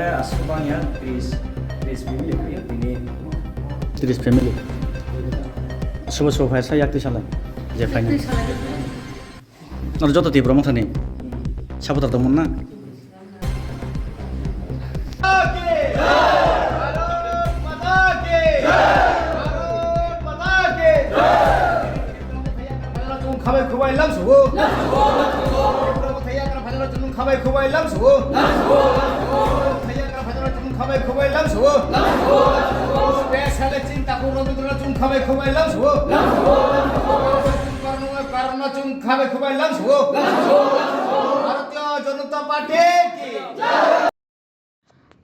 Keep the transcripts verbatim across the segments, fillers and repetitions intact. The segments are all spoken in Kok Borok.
Aswk bangya tris, tris family phaiyo tini. Tris family. Sobo sobo phai sa yak twi salai. Je phai. Nor joto Tipra Mothani supporter tongmon na. Khabai khubai lamsugo. Khabai khubai lamsugo. Khabai khubai lamsugo. Special chinta ko Rabindranath chung khabai khubai lamsugo. Karna chung khabai khubai lamsugo. Bharatiya Janata Party ki.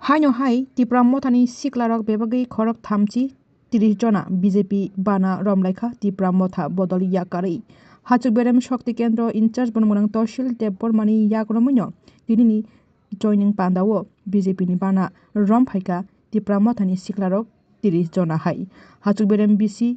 Haino hai Tipra Mothani siklarok bebagwi khorok thamchi tris jona B J P bana romlaikha Tipra Motha bodol yakarwi. Hachuk Berem Shakti Kendro in charge bono mwnang Toshil Debbarmani yak romwino tinini joining pandao B J P ni bana rom phaikha Tipra Mothani siklarok tris jona hai. Hachuk Berem B C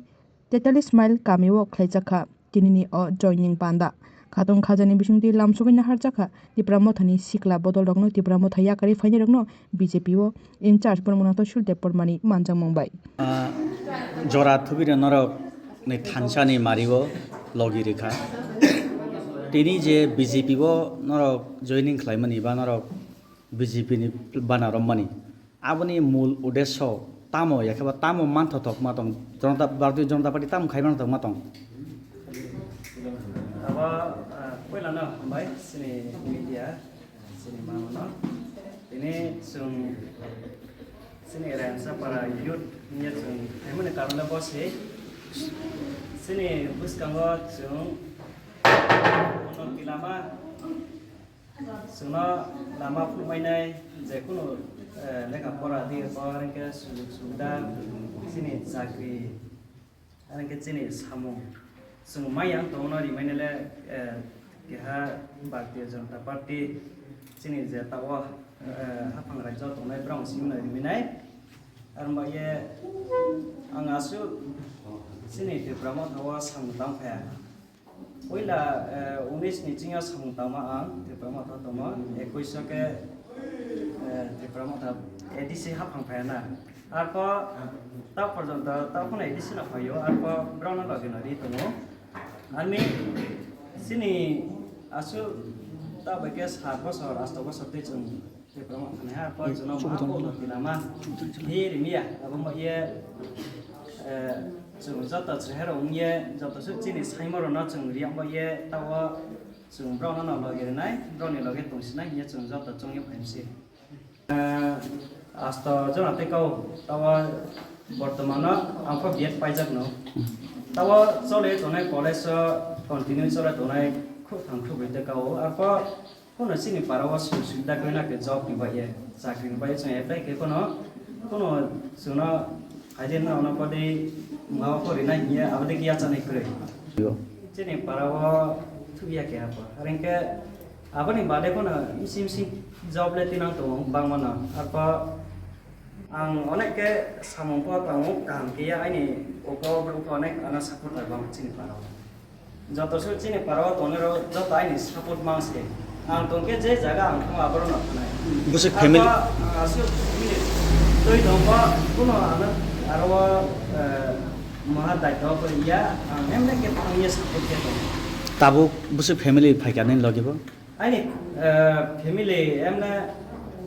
tetalis mile kamio khlaijakha tinini o joining panda. Khatung khajani bisingtwi lamsogwi naharjakha Tipra Mothani sikla bodolrokno Tipra Motha yakarwi phainairokno B J P o in charge bono mwnang Toshil Debbarmani manjakmung bai. Ah, jora thubirok norok ni thansani mario logi rikha. Tini je B J P o norok joining khlaimani ba norok B J P ni bana romani. Aboni mul uddesho tamo, yakhe ba tamo manthothok ma tong? Janata, Bharatiya Janata Party tamo khai manthothok ma tong? Abo, ah, puilano hambai chini media, chini mamano. Tini chwng chini Rangsapara youth hwnwi chwng phaimani karon bo se. Chini bwskango chwng unnoti lama Chwngno lama phunukmainai je kunu, eh, lekha pora di, bo hwnkhe sujug subida, chini chakri, hwnkhe chini samung. Chwng maya wng tongno rimainai le, eh, keha Bharatiya Janata Party chini je tabuk, eh, haphang rajyo tongnai borok simi no rimainai. Aro ba ye ang aswk chini Tipra Motha o samung tang phaya. Puila, eh, unis ni chingya samung tangma ang Tipra Motha tongma, ekuish o khe, eh, Tipra Motha A D C haphang phaiya na. Arpho ta porjonto ta phano A D C no phaio, arpho borokno logi no ri tongo. Ani chini aswk ta bai khe sat bosor, asto bosor tei chwng Tipra Motha ni ha, koi chwngno ma bo lama hi rimya, abo ma ye, eh, chwng joto chwrairok wng ye, joto se chini saimorokno chwng riyang bo ye, tabo chwng borokno no logi rwnai, borokni logi tongsinai hiya chwng joto chongwi phaimse. Eh, asto jona tei kau, tabo bortomano ang kho B Ed paijak no. Tabo chole tongnai college o continue chole tongnai khuk thang khuk bai tei kau, arpho Kono chini para o sujug subida kwrwina khe job ni bai ye, chakri ni bai ye chwng apply khe kono, kono chwngno phaidi na ono podi ma o pori na hiya abadi kiya chanai kwrwi. Yo. Chini para o thuya khe apo. Are hwnkhe aboni bade kono misi misi job le tinang tongo bangma no. Arpho ang onek khe samung po tongo kaham khe ya aini koko bwrwk onek ano support bai bang chini para o. Joto se chini para o tongnai rok joto aini support mang se. Ang tongkhe je jaga ang thango aborok no thanai. Bwswk family. Ang aswk family twi tongkho, kuno ano aro o, eh, maha daityo ko iya, ang emne khe thangye support khe tongo. Tabuk bwswk family phaikha nini logi bo? Aini, eh, family emne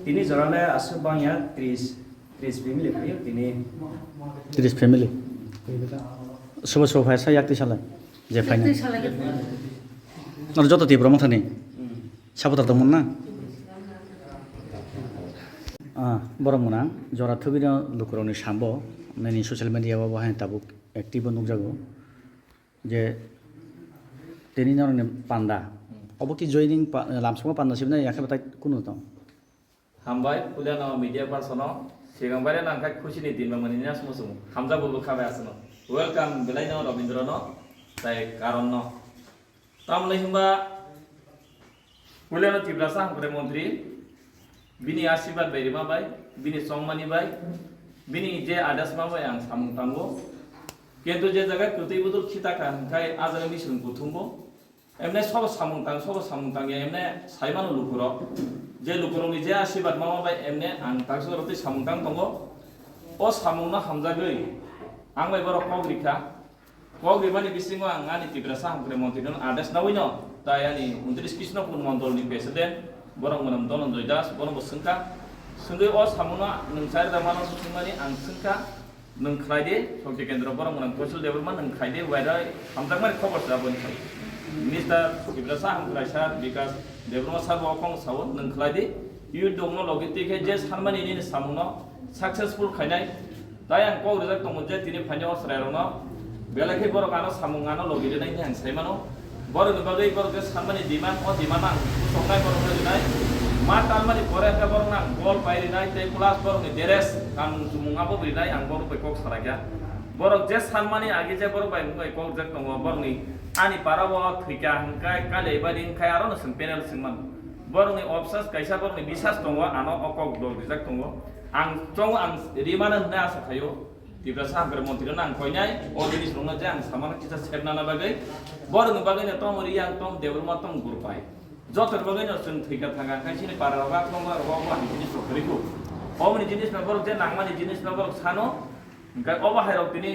tini jora le aswk bangya tris, tris family phaio tini. Tris family. Sobo sobo phai sa yak twi salai. Je phaina. Twi salai. Nor joto Tipra Mothani. Hmm. Supporter tongmon na? Ah, borok mona jora thugwi no lukurokni sambo nini social media o bo hai tabuk active o nukjago je tini norokni panda. Hmm. Obo ki joining pa-, lamsongo panda sibnai yakhe batai kunu tong? Hambai, puilano media person no, sigang baire nang khai khusi ni din ba mani nya sumo sumo. Hamjak bo bwkha bai aswk no. Welcome belai no Robindra no, tai Karon no. Tamoni hwnba, puilano Tiprasa Hamkrai Montri, bini asirwad bai rima bai, bini chongmani bai, bini je adas ma bai ang samung tango. Kintu je jaga kwtwi budul khita kha hwnkhai ajaro misrung kuthumbo. Emne sobo samung tang, sobo samung tang ya, emne saimano lukurok. Je lukurokni je asibad mama bai emne ang taksa roti samung tang tongo. O samungno hamjagwi ang bai borok kok rikha. Kok rimani bisingo ang ani Tiprasa Hamkrai Montri no ades nawino, tai ani untris Krishna Kun Mondol ni president, borok mwnam Dhananjoy Das, borok bo swngkha. Swngwi o samungno nwng chari da mano swngmani ang swngkha. Nwng khlai di, Shakti Kendra borok mwnam Kaushal Debbarma nwng khlai di, waida hamjakmani khobor se aboni khai. Minister Tiprasa Hamkrai sir, Bikas Debbarma sir bo okhong sao nwng khlai di, youth dongno logi twi khe je sanmani nini samungno successful khainai. Tai ang kok rijak tongo je tini phaini o chwrairokno belai khe borok ano samung ano logi rinai hinwi ang sai mano. Borokni bagwi borok je sanmani demand, o demand ang kusoknai borokno rinai. Ma talmani pore khe borokno ang bol pai rinai tei plus borokni dress kanmung chumung abo bo rinai ang borok bai kok salaikha. Borok je sanmani agi je borok bai wngwi kok rijak tongo borokni ani para o thwikha hwnkhe kali bai ring khai aro no chwng panel swngmano. Borokni obsas kaisa borokni bisas tongo ano o kok dol rijak tongo. Ang chongo ang rimano hwnwi asa khaio. Tiprasa Hamkrai Montri no ang koinai, o jinis rokno je ang samano kisa sepnana bagwi, borokni bagwi no tong Riyang, tong Debbarma, tong Gurpai. Joto bagwi no chwng thwikha thangkha, khai chini para rogo, tong rogo, obo ang jinis rok kwrwi kho. Oboni jinis no borok je nangmani jinis no borok sano, hwnkhe obo hai rok tini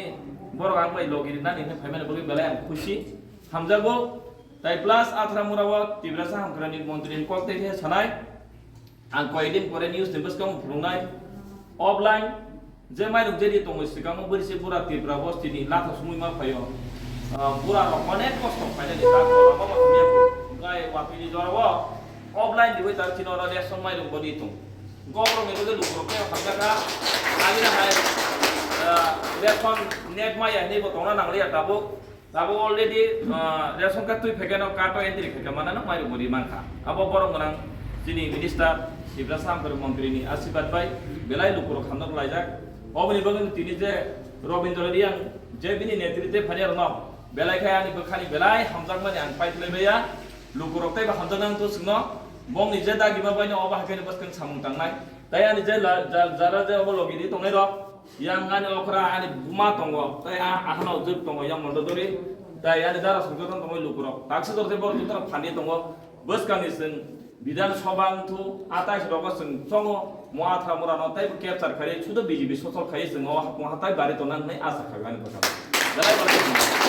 borok ang bai logi rinani hinwi phaimani bagwi belai ang khusi. Hamjago, tai plus Athra Mura o Tiprasa Hamkrai ni Montri ni kok tei khe sanai. Ang koyekdin pore news ni bwskango phunuknai, offline je mairung je ri tongo, swkango bwrwi se bura Tripura bosti ni latha sumui ma phaio. Ah, bura rok onek kosto khainani ta kola ma ma hamya ko. Gai watwi ni jora o offline riwi ta chini oro ration mairung bo ri tong. Goborok ni rwgwi lukurok tei hamjakha. Agini hai, ah, ration net maya hinwi bo tongna nangliya tabuk. Tabuk already, ah, ration card twi phaikhe no card o entry khaikhe mane no mairung bo ri mankha. Abo borok gwnang chini minister Tiprasa Hamkrai Montri ni asirwad bai belai lukurok hamjak laijak. Oboni bagwi tini je Robindra Riyang je bini netritwe phainai rokno belai khe ani bwkhani belai hamjakmani ang paithlai baiya. Lukurok teibo hamjaknai wngthu chwngno. Bongni je dagima baino obo hai kheno bwskang samung tangnai. Tai ani je la-, ja-, jara je obo logi ri tongnai rok. Yang ani okra ani buma tongo, tei a ahano jwk tongo, yang mondo dori, tei ani dara songchakno tongo lukurok. Taksa dor tei borok jotono phani tongo, bwskangni chwng Bidhan Sabha wngthu atais rogo chwng chongo, mo Athra Murano tei capture khai, sudo B J P sosol khai chwng o hapung hatai bari tongna hinwi asa khago ani bwskango. Belai belai.